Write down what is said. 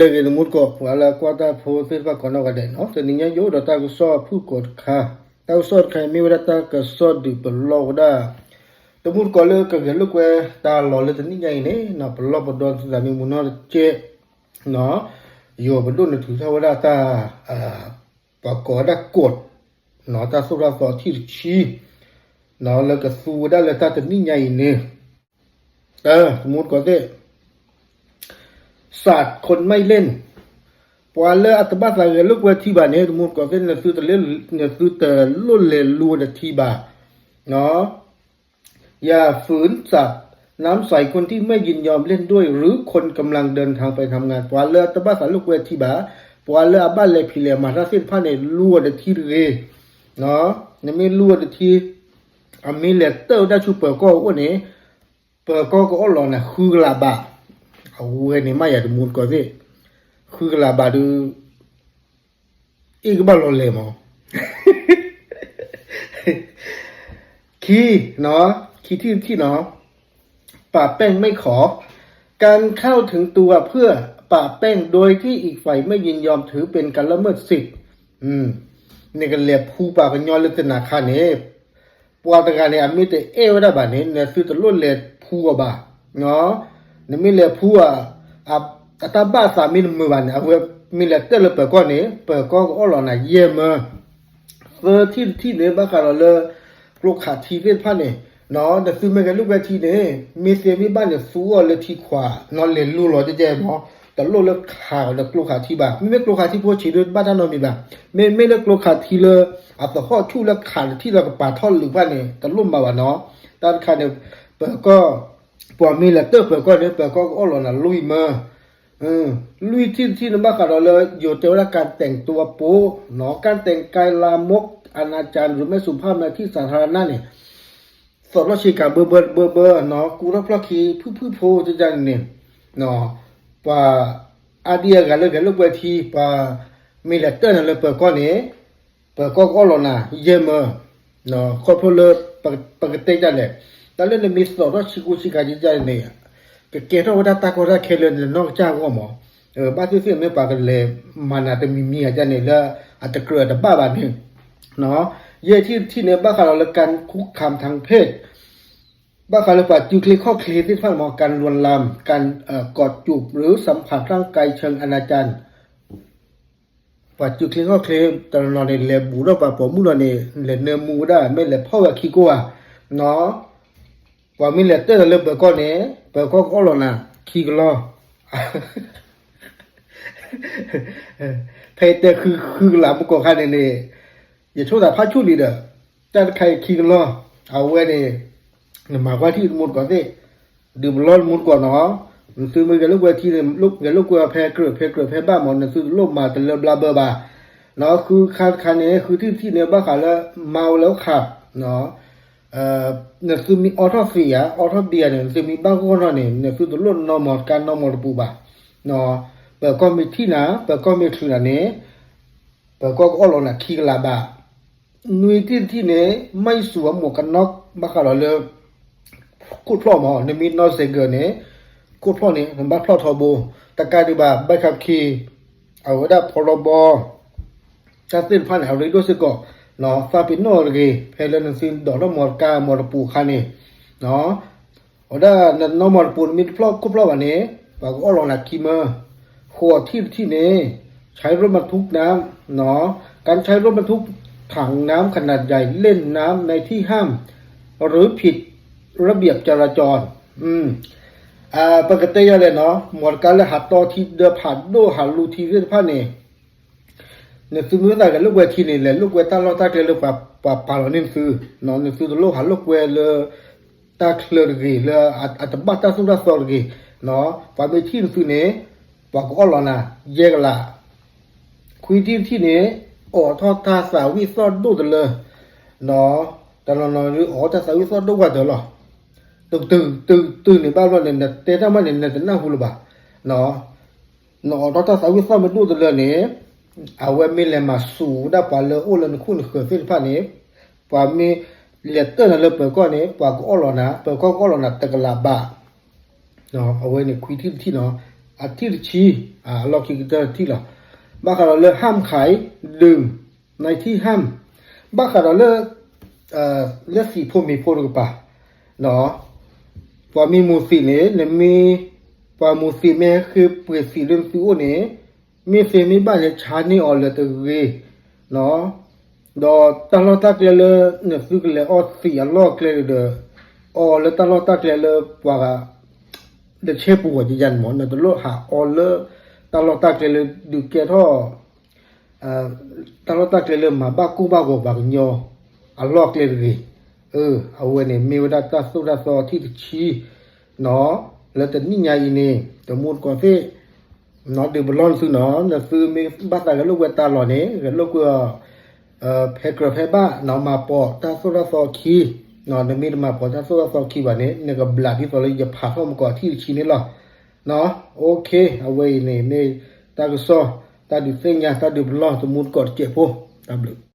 ဂ့ၤတမူတကိး ပှၤလၢအကွၢ်တၢ်ဖိသ့ၣ်တဖၣ်ကိးနီၢ်ဂၤဒဲးနီၤ, တနံၤညါယအိၣ်ဒီးတၢ်ကစီၣ်ဖုၣ်ကိာ်တခါ, တၢ်ကစီၣ်တခါအံၤမ့ၢ်ဝဲဒၣ်တၢ်ကစီၣ်ဒုးပလီၢ်ဝဲဒၣ် တမူတကိးလၢကဂဲၤလိာ်ကွဲတၢ်လီၢ်လၢတနံၤညါအံၤန့ၣ်နီၤ, ပလီၢ်ပဒီသးမ့ၢ်မူနီၢ်တကဲးနီၤ, ယိၤပဒိၣ်န့ၣ်ထုးထီၣ်ဝဲဒၣ်တၢ် ပှၤကိးဝဲဒၣ် code နီၤ, တၢ်သိၣ်တၢ်သီထံၣ်တဆံနီၤ, လၢကသူဝဲဒၣ်လၢတၢ်တနံၤညါအံၤန့ၣ်, တမူတကိးသ့ၣ် สาดคนไม่เล่น ပှၤလၢအတဘၣ်သးဂဲၤလိာ်ကွဲထံဘၣ်န့ၣ် တမူတကိးသ့ၣ် နသုတလိၣ်လဲၤလူၤဒီးထံဘၣ်နီၤ, อย่าฝืนสาดน้ำใส่คนที่ไม่ยินยอมเล่นด้วย หรือคนกำลังเดินทางไปทำงาน ပှၤလၢအတဘၣ်သးလိာ်ကွဲထံဘၣ်, ပှၤလၢအဘၣ်လဲၤဖံးလဲၤမၤတၢ်သ့ၣ်တဖၣ်န့ၣ် လူၤအီၤဒီးထံတဂ့ၤ, နမ့ၢ်လူၤအီၤဒီးထံ, အမ့ၢ်လဲၤတၢၢ်ဝဲဒၣ်ဆူပၢၤကီၢ်အအိၣ်န့ၣ်, ပၢၤကီၢ်ကအီၣ်လီၤနၤဃုကလးဘး, အဝဲန့ၣ်မ့ၢ်ယၤတမူတကိးသ့ၣ်, ဃုကလးဘးဒုး အ့ၣ်ကဘၣ်လီၤလဲၤမး ခံ, ခံထံၣ်တထံၣ်နီၤ, ปะแป้งไม่ขอ การเข้าถึงตัวเพื่อปะแป้งโดยที่อีกฝ่ายไม่ยินยอมถือเป็นการละเมิดสิทธิ์ နကလဲၤဖှူပှၤကညီလၢတနၤခါန့ၣ်, ပှၤတဂၤန့ၣ် အမ့ၢ်တအဲၣ်ဝဲဒၣ်ဘၣ်န့ၣ် နသုတလိၣ်လဲၤဖှူအီၤဘၣ်, နမ့ၢ်လဲၤဖှူအီၤ, အတၢ်ဘၣ်သးမ့ၢ်တမုာ်ဘၣ်န့ၣ် အဝဲမ့ၢ်လဲၤတၢၢ်လၢပၢၤကီၢ်န့ၣ် ပၢၤကီၢ်ကအီၣ်လီၤနၤယဲၢ်မၢ သၢထံၣ်တထံၣ်န့ၣ် ဘၣ်ဃးဒီးလၢ ကျိခးထံသ့ၣ်တဖၣ်န့ၣ်, နသုမ့ၢ်ဂဲၤလိာ်ကွဲထံန့ၣ် မ့ၢ်သ့မ့ၢ်ဘၣ်န့ၣ် သူအီၤလၢထံခွးနီၤ လဲၤလူၤလီၤကဲကဲမး, တလိၣ်လၢခးဒီးကျိခးထံဘၣ်, မ့မ့ၢ်ကျိခးထံဖိဆံးဒုးတဘၣ်တၢ်နီတမံၤဘၣ်, မ့မ့ၢ်လၢကျိခးထံလၢ အသဟီၣ်ဆူၣ်လၢခးတထံၣ်လၢကပာ်ထီၣ်လုာ်ဖၣ်န့ၣ် တလိၣ်မၤဘၣ်နီၤ, တၢ်တခါန့ၣ် ပၢၤကီၢ်, ပှၤမ့ၢ်လဲၤတၢၢ်ပၢၤကီၢ်န့ၣ် ပၢၤကီၢ်ကအီၣ်လီၤနၤလွံၢ်မၢ လွံၢ်ထံၣ်တထံၣ်န့ၣ် ဘၣ်ဃးဒီးလၢ ယိၤတဲဝဲဒၣ် การแต่งตัวโป๊ နီၤ, การแต่งกายลามก อนาจาร หรือไม่สุภาพในที่สาธารณะ န့ၣ်, သီၣ်ထီၣ်ဆ့ကၤဘၢဘၢဘၢဘၢနီၤ, ကူထီၣ်ဖျီၣ်ခံဖုၣ်ဖုၣ်ဖိတန့ၣ်, ပှၤအါဒံအါဂၤလၢဂဲၤလိာ်ကွဲထံ ပှၤမ့ၢ်လဲၤတၢၢ်နၤလၢပၢၤကီၢ်န့ၣ်, ပၢၤကီၢ်ကအီၣ်လီၤနၤ ယဲၢ်မၢ ခီဖျိလၢ ပကတဲဒ်လဲၣ်, တၢ်လၢနမ့ၢ်သီၣ်ထီၣ်ဆ့ကူဆ့ကၤဒ်န့ၣ်, ကကဲထီၣ်ဝဲဒၣ်တၢ်ကီတၢ်ခဲလၢနနီၢ်ကစၢ်အဂီၢ်မး, ဘၣ်သ့ၣ်သ့ၣ်မ့ၢ်ပှၤကလဲၤမၤနၤတမံၤမံၤဧါန့ၣ်လၢ အတကြၢးတဘၣ်ဘၣ်န့ၣ်, ယဲၢ်ထံၣ်တထံၣ်န့ၣ် ဘၣ်ဃးဒီးလၢ การคุกคามทางเพศ ဘၣ်ဃးလၢပှၤစုချ့ခီၣ်ချ့သ့ၣ်တဖၣ်မး การลวนลาม การกอดจูบ หรือสัมผัสร่างกายเชิงอนาจาร ပှၤစုချ့ခီၣ်ချ့ တနီၤနီၤန့ၣ် လဲၤဘူးထီၣ်ပှၤပိာ်မုၣ်လီၤန့ၣ် လဲၤနၢမူဝဲဒၣ် မ့ၢ်လဲၤဖီၣ်ဝဲခံကိၢ်ဧါ, ပှၤမ့ၢ်လဲၤတၢၢ်နၤလၢပၢၤကီၢ်န့ၣ် ပၢၤကီၢ်ကအီၣ်လီၤနၤ ခံကလီၢ် ဖဲတဲဃုဃုကလးမူကီၢ်ခါန့ၣ်န့ၣ်, ယဆိသးဖးဆူၣ်လံဒီး, တၢ်တခါအံၤခံကလီၢ်, အဝဲန့ၣ်, နမၤကွၢ်ထံၣ်တမူတကိးသ့ၣ်, ဒုးပလီၢ်တမူတကိးနီၤ, နသုမ့ၢ်ဂဲၤလိာ်ကွဲထံန့ၣ် ဂဲၤလိာ်ကွဲဖဲကြၢးဖဲကြၢးဖဲဘၣ်မး နသုတလိၣ်မၤတလၢဘျါဘၢဘၣ်, နီၤ ဃုခါတခါန့ၣ် ဃုထံၣ်တထံၣ်န့ၣ် ဘၣ်ဃးလၢ မၤဝဲလၢခး နသုမ့ၢ်အီထီၣ်သံးဧါ အီထီၣ်ဘံဧါန့ၣ် နသုမ့ၢ်ဘၣ်ဂီၢ်ထီၣ်န့ၣ် နသုတလိၣ်နီၢ်မီၢ်တကါနီၢ်မီၢ်တပူၤဘၣ်, ပၢၤကီၢ်မ့ၢ်ထံၣ်နၤ ပၢၤကီၢ်မ့ၢ်ချုးနၤန့ၣ်, ပၢၤကီၢ်ကအီၣ်လီၤနၤခံကလးဘး, နွံထံၣ်တထံၣ်န့ၣ် မ့ၢ်စူၤအမိၢ်ကနီၣ် ဘၣ်ဃးဒီးလၢ ခိၣ်ဖျီၣ်မး နမ့ၢ်နီၢ်စဲးကၢးန့ၣ်, ခိၣ်ဖျီၣ်န့ၣ် နဘၣ်ဖျီၣ်ထီဘိ, တကးဒံးဘၣ် ใบขับขี่ အဝဲဒၣ်ဖီရီဘီ တၢ်သ့ၣ်တဖၣ်န့ၣ် အရ့ဒိၣ်စ့ၢ်ကီး, သးပ့ၤနီၣ်တဂ့ၤ ဖဲလၢနသုဒိးထီၣ်မီၢ်တကါမီၢ်တပူၤအခါန့ၣ်, အဝဲဒၣ်နနီၢ်မီၢ်တပူၤ နမ့ၢ်တဖျီၣ်ခိၣ်ဖျီၣ်ဘၣ်န့ၣ် ပှၤကအီၣ်လီၤနၤခံမၢ, ဃိးထံၣ်တထံၣ်န့ၣ်, ใช้รถบรรทุกน้ำ การใช้รถบรรทุกถังน้ำขนาดใหญ่เล่นน้ำในที่ห้าม หรือผิดระเบียบจราจร ပကတဲယၤလဲၣ်နီၤ မီၢ်တကါလၢဟးတီထံဒီးဖးဒိၣ်ဟးလူၤထံသ့ၣ်တဖၣ်န့ၣ်, နသုမ့ၢ်သးဂဲၤလိာ်ကွဲထံန့ၣ် လဲၤလိာ်ကွဲတၢ်လီၢ်တၢ်ကျဲလၢပှၤပာ်လီၤန့ၢ်နသု, နသုတလိၣ်ဟးလိာ်ကွဲလၢ တၢ်ချၢတဂ့ၤ လၢအတဘၣ်တၢ်သိၣ်တၢ်သီတဂ့ၤ, ပှၤမ့ၢ်ထံၣ်နသုန့ၣ် ပှၤကအီၣ်လီၤနၤ ယဲၢ်ကလး, ခွံထံၣ်တထံၣ်န့ၣ် အိးထီၣ်တၢ်သးဝံၣ်သီၣ်ဒိၣ်တလၢ, တနီၤနီၤဒုးအိးထီၣ်တၢ်သးဝံၣ်သီၣ်ဒိၣ်ကွၢ်တၢၢ်လီၤ, တုၤတုၤတုၤန့ၣ်ဘၣ်ဘျီန့ၣ် နတဲတၢ်မးန့ၣ် နတနၢ်ဟူလၢၤဘၣ်, နအိးထီၣ်တၢ်သးဝံၣ်သီၣ်မ့ၢ်ဒိၣ်တလၢန့ၣ်, အဝဲမ့ၢ်လဲၤမၤစူၤဒၣ်ပှၤလၢအိၣ်လၢနခိၣ်နဃၢၤသ့ၣ်တဖၣ်န့ၣ်, ပှၤမ့ၢ်လဲၤတၢၢ်နၤလၢပၢၤကီၢ်န့ၣ် ပှၤကအီၣ်လီၤနၤ ပၢၤကီၢ်ကအီၣ်လီၤနၤတကလးဘး, အဝဲန့ၣ်ခွံထံၣ်တထံၣ်နီၤ, အထံၣ်တဆံ, အလီၢ်ခံကတၢၢ်တထံၣ်လီၤ. ဘၣ်ဃးဒီးလၢ ห้ามขายดื่มในที่ห้าม, ဘၣ်ဃးဒီးလၢ လၢသံးဖိမ့ၤဖိတကပၤ, ပှၤမ့ၢ်မူၤသံးန့ၣ် နမ့ၢ် ပှၤမူၤသံးမ့ၢ်ဟဲဃ့ပှ့ၤသံးလၢနသုအိၣ်န့ၣ် မ့ၢ်သ့မ့ၢ်ဘၣ်န့ၣ် ဆါန့ၢ်အီၤလၢတဂ့ၤ, ဒီးတၢ်လီၢ်တၢ်ကျဲလၢ နသုကလဲၤအီသံးအလီၢ်ကျဲန့ၣ်ဒီး အီလၢတၢ်လီၢ်တၢ်ကျဲလၢပှၤဂၤ ဒီးဆဲပူၤဂီၤယယၤန့ၣ်မး နတလိၣ်ဟးအီလၢ တၢ်လီၢ်တၢ်ကျဲလၢဒုးကဲထီၣ် တၢ်လီၢ်တၢ်ကျဲလၢမၤဘၣ်ကိၢ်ဘၣ်ဂီၤပှၤကညီ အလီၢ်ကျဲတဂ့ၤ. အဝဲန့ၣ်မ့ၢ်ဝဲဒၣ်တၢ်သိၣ်တၢ်သီထံၣ်တဆံ လၢတနံၣ်ညါအံၤန့ၣ် တမူတကိးသ့ၣ် ဒုးပလီၢ်နသုနီၤ နသုမ့ၢ်ဘၣ်သးဂဲၤလိာ်ကွဲတၢ်လီၢ်န့ၣ် ဂဲၤလိာ်ကွဲအီၤ ဖဲကြၢးဖဲဘၣ်နီၤ မၤပိာ်တၢ်သိၣ်တၢ်သီခံ, နမ့ၢ်တမၤပိာ်တၢ်သိၣ်တၢ်သီခံဘၣ်န့ၣ် နကဘျးဒ်သိးလၢယဖးထီၣ်မကီးထံၣ်တဆံန့ၣ်လီၤ. OK အဝဲအံၤန့ၣ် မ့ၢ်တၢ်ကစီၣ် တၢ်ဒုးသ့ၣ်ညါ တၢ်ဒုးပလီၢ်တမူတကိးတစဲးဖိ တၢ်ဘျုး